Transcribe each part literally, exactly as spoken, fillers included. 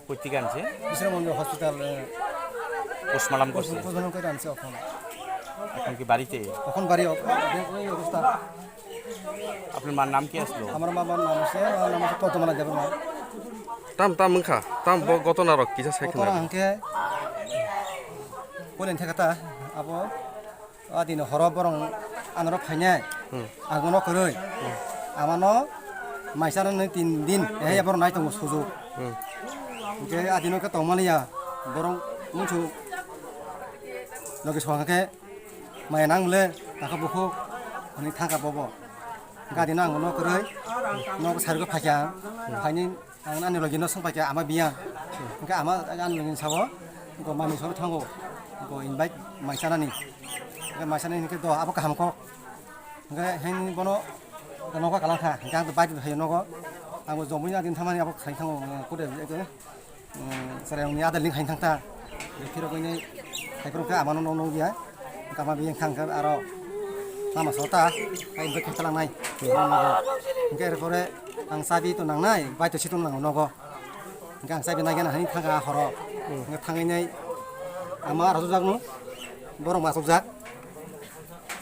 কোথেকে আনছে? বিশ্রামগঞ্জ হসপিটাল, এ, পোস্টমর্টম করছে। পোস্টমর্টম করে আনছে এখন। এখন কি বাড়িতে? এখন বাড়ি অব-, এই অবস্থা। আপনার মার নাম কি আসলো? আমার বাবার নাম আছে, আমার নাম আছে পদ্মমালা Debbarma. Tam tam wngkha, tam bo ঘটনা rok kisa sai khna. ঘটনা hwnkhe, koileni thekata, abo, adini horo borok anoro phainai, Hmm. ang bono kwrwi, Hmm. amano maisa nani tin din, eh, Hmm. borok nai tongo sujuk. Hmm. Hwnkhe adino khe tongmani ya, borok munsuk logi song khe maya nang le, takha bukhuk, hwnwi thangkha bobo. Hwnkhe adino ang bono kwrwi, nogo sarigwi phaikha ang, Hmm. phainwi Ang ani logi no swng paikha ama biyang. Hwnkhe ama ani logi ni sabo, hwnkhe mami soro thango. Hwnkhe invite mai chanani. Hwnkhe mai chanani hwnkhe do abo kaham kok. Hwnkhe hini bono nogo kalang kha. Hwnkhe ang to bike hai nogo. Ang bo jomui adin thamani abo khai thango, kude, um, chwrairokni adal link hai thang ta. Phirok hwnwi hai phirok khe amano nong nong ya. Kama biyang thang khe aro lama sota, hai hwnkhe khe talangnai. Hwnkhe er pore ang chabi to nangnai, bai to situng nango nogo. Hwnkhe ang chabi naigena hai thangkha horo. Hwnkhe thangwi nai ama rajak jakno, borok masuk jak.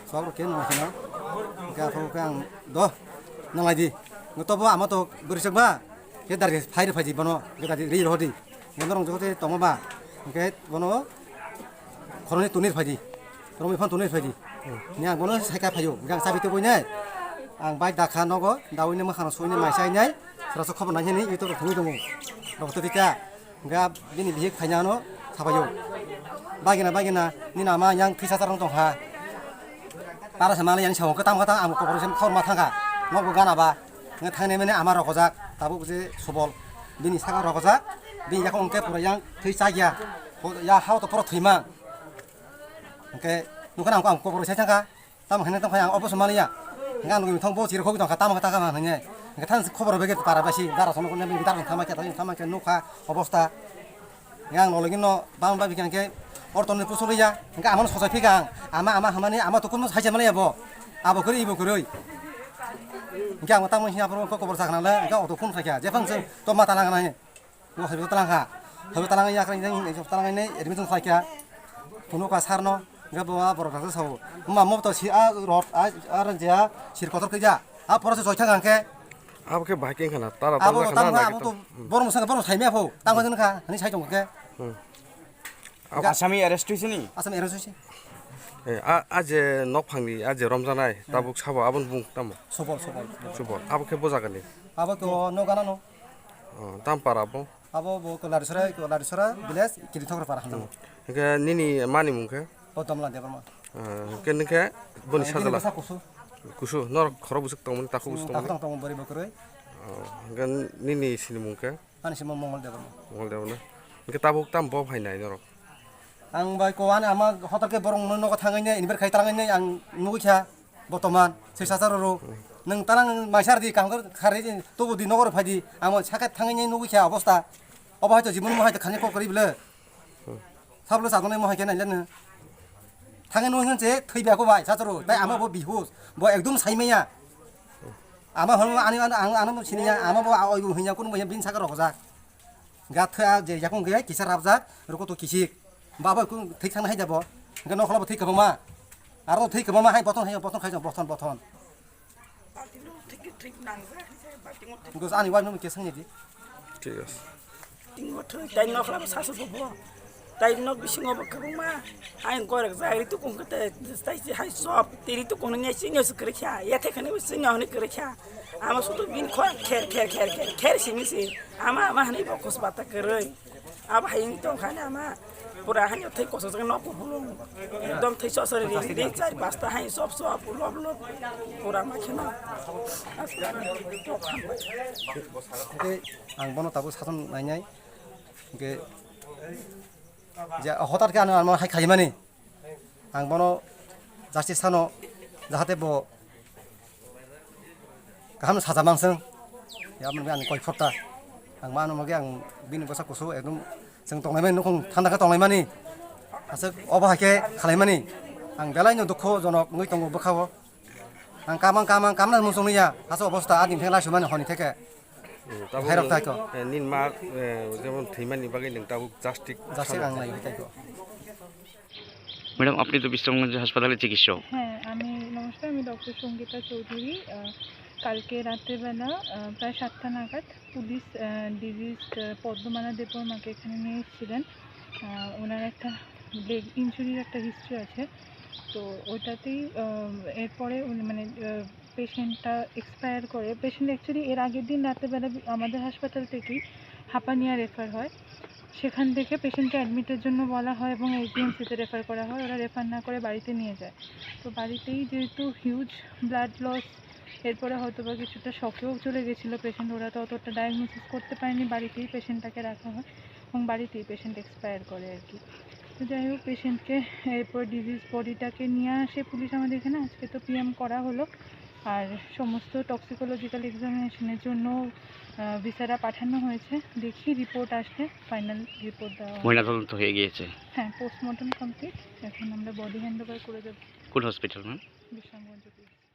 Sok rok khe nang kheno. Hwnkhe aphuru khe ang do nanglai di. Hwnkhe tobo ama to bwrwi chwk ba, khe dari phai rw phai di bono, khe dari ri rw di. Hwnkhe norok joto tongma ba, hwnkhe bono khoroknwi tunwi phai di, romwi phano tunwi phai di. Hmm. Ni ang bono saika phaio, hwnkhe ang chabi tubui nai. Ang bike dakha nogo, daui ni mwkhano sui nai, mai sai nai, sra sok khobor nai hini, YouTube rok thungwi tongo. Rok to tita, hwnkhe bini bihik phaina ano sabaio. Bagina, bagina, nini ama yang thwisa charwng tongkha. Para se mali yang sao, khe tamo khe tamo ang kokoro se khorma thangkha. Nogo gana ba. Hwnkhe thangnai mani ama rokojak, tabuk je Subol. Bini saka rokojak, bini yakung hwnkhe pura yang thwi chakya. Ho-, ya hao to pura thwima. Hwnkhe nukha nang ang kokoro sai thangkha. Tamo hwnwi tongkha ang obo se maliya. Hwnkhe ang nugwi thang bo chiri khogwi tongkha, tamo khe taka ma hwnwi. Hwnkhe thang khobor begwi para basi, dara sono khe nang dara thangma khe, thangma khe nukha obosta. Yang nolai no bang bai bikang khe ortoni pusu ya, hingke amon sosai phika ang, ama, ama hamani ama to kuno saija mani abo, abo kori ibo kori. Hingke ang tamo hiya poro kobor sakna le, hingke auto phone khaikha, je phang se to mata lang nai, bo hospital talang kha, hospital talang ya kring, talang nai admission khaikha, kuno ka sar no, hingke bo borok rok sao, ma mo to si a rot a, a ran je a sir kotor khaija, a poro se soi thang ang khe. Abo khe bahai khe wngkha na, tara abo tamo wngkha tamo na, abo to borok mwsang borok saimya pho, tamo wngkha, hani sai tong khe. Hmm. Abo Asami arrest hoise ni? Asami arrest hoise. Eh, a, a je nok phangni, a je romjanai, hmm, tabuk sabo aboni bung tamo? Subol, Subol. Subol. Abo khe bo jagani? Abo to no gana no. Oh, tam para bo? Abo bo Kolarisora, Kolarisora village, Kirithokra para hano. Hmm. Hingke nini mani mung khe? Potomla Debbarma. Ah, hingke ningke boni sajla? Bwsa kusu. Kusu, norok khorok bwswk tongmani, takhuk bwswk tongmani? Takhuk tong tongo bwrwi bwkrwi. Oh, hingke nini sinimung khe? Ani simo Mongol Debbarma. Mongol Debbarma. Hingke tabuk tam bo phainai norok? Ang bai ko ani ama hotel khe borok nogo thangwi nai, inver khai talangwi nai ang nugwi kha bortoman swi sachar ro. Nwng talang maisar di kaham khe kharwi di, tubu di nogor phai di, amo sakhe thangwi nai nugwi kha obosta. Obo hai to jibon mo hai to khani kok kori bwle. Sablo sajaknai mo hai khe naileno. Thangwi nung hwnse thwi bia ko bai, sacharo. Tai ama bo bihus. Bo ekdom saimaya. Ama hwn ani, ani, ang, ano siniya, ama bo a, oi bo hwnya kun bo bini saka rokjak. Ga thwi a je yakung ge kisa rabjak, roko to kisik. Ba bo kun thwi thangna hai jabo. Ga nokhla bo thwi kwbangma. Aro thwi kwbangma hai bothon hai, bothon khai, bothon, bothon. Thik, thik nangjak, thik nangjak. Because ani wife no khe sangni di. Thik ase. Tingo thwi tai nokla bo sasu bo bo. Tai nok bisingo bo kwbangma. Hai gorek jai ri tukung kete tai si hai sop tiri tukung ne singo se kre kha. Ya the khane singo ne kre kha. Ama sutu bin kho kher kher kher kher kher simi si. Ama ama hani bo khos bata kwrwi. Abo hai wng tong kha ni ama pura hani thwi kochajak nok kuphulung. Ekdom thwi sosori ri ri char pasta hai sop sop lob lob pura ma kheno. Hingke ang bono tabuk satung nainai. Hingke je hotar khe ano, ano hai khaimani. Ang bono justice sano, jahate bo kaham saja manseng. Ya, mani ang koi khorta. Ang mano mage ang bini bwsa kusu ekdom chwng tongnai mani, nukhung thanda khe tongnai mani. Aswk obo hai khe khalai mani. Ang belai no dukho jonok wngwi tongo bwkhao. Ang kamang, kamang, kamna muchung ya. Aswk obosta ani theng lai sumani honi theke. Tabuk Hairok nwng, tako. Eh, nini ma, eh, jemon thwimani bagwi nwng tabuk justice Justice ang lai tako. Madam, আপনি তো বিশ্রামগঞ্জ হাসপাতালে চিকিৎসক। হ্যাঁ, আমি, নমস্কার, আমি ডক্টর সঙ্গীতা চৌধুরী। আহ, কালকে রাত্রেবেলা, আহ, প্রায় সাতটা নাগাদ পুলিশ, আহ, ডিজিজ, আহ, পদ্মমালা দেববর্মাকে এখানে নিয়ে এসেছিলেন। আহ, ওনার একটা লেগ ইনজুরির একটা হিস্ট্রি আছে, তো ওটাতেই, আহ, এরপরে উনি, মানে, আহ, পেশেন্টটা এক্সপায়ার করে। পেশেন্ট অ্যাকচুয়ালি এর আগের দিন রাতের বেলা বি-, আমাদের হাসপাতাল থেকেই হাপানিয়া রেফার হয়। সেখান থেকে পেশেন্টকে অ্যাডমিটের জন্য বলা হয় এবং এইচডিএমসিতে রেফার করা হয়। ওরা রেফার না করে বাড়িতে নিয়ে যায়। তো বাড়িতেই যেহেতু হিউজ ব্লাড লস, এরপরে হয়তো বা কিছুটা শকেও চলে গেছিলো পেশেন্ট, ওরা তো অতটা ডায়াগনোসিস করতে পারেনি, বাড়িতেই পেশেন্টটাকে রাখা হয় এবং বাড়িতেই পেশেন্ট এক্সপায়ার করে আর কি। তো যাই হোক, পেশেন্টকে এরপর ডিজিজ বডিটাকে নিয়ে আসে পুলিশ আমাদের এখানে। আজকে তো পিএম করা হলো, আর সমস্ত টক্সিকোলজিক্যাল এক্সামিনেশনের জন্য, আহ, ভিসারা পাঠানো হয়েছে। দেখি রিপোর্ট আসলে ফাইনাল রিপোর্ট দেওয়া হবে। ময়নাতদন্ত হয়ে গিয়েছে। হ্যাঁ, পোস্টমর্টম কমপ্লিট। এখন আমরা বডি হ্যান্ড ওভার করে দেবো। কোন হসপিটাল, ম্যাম? বিশ্রামগঞ্জ পিএইচসি।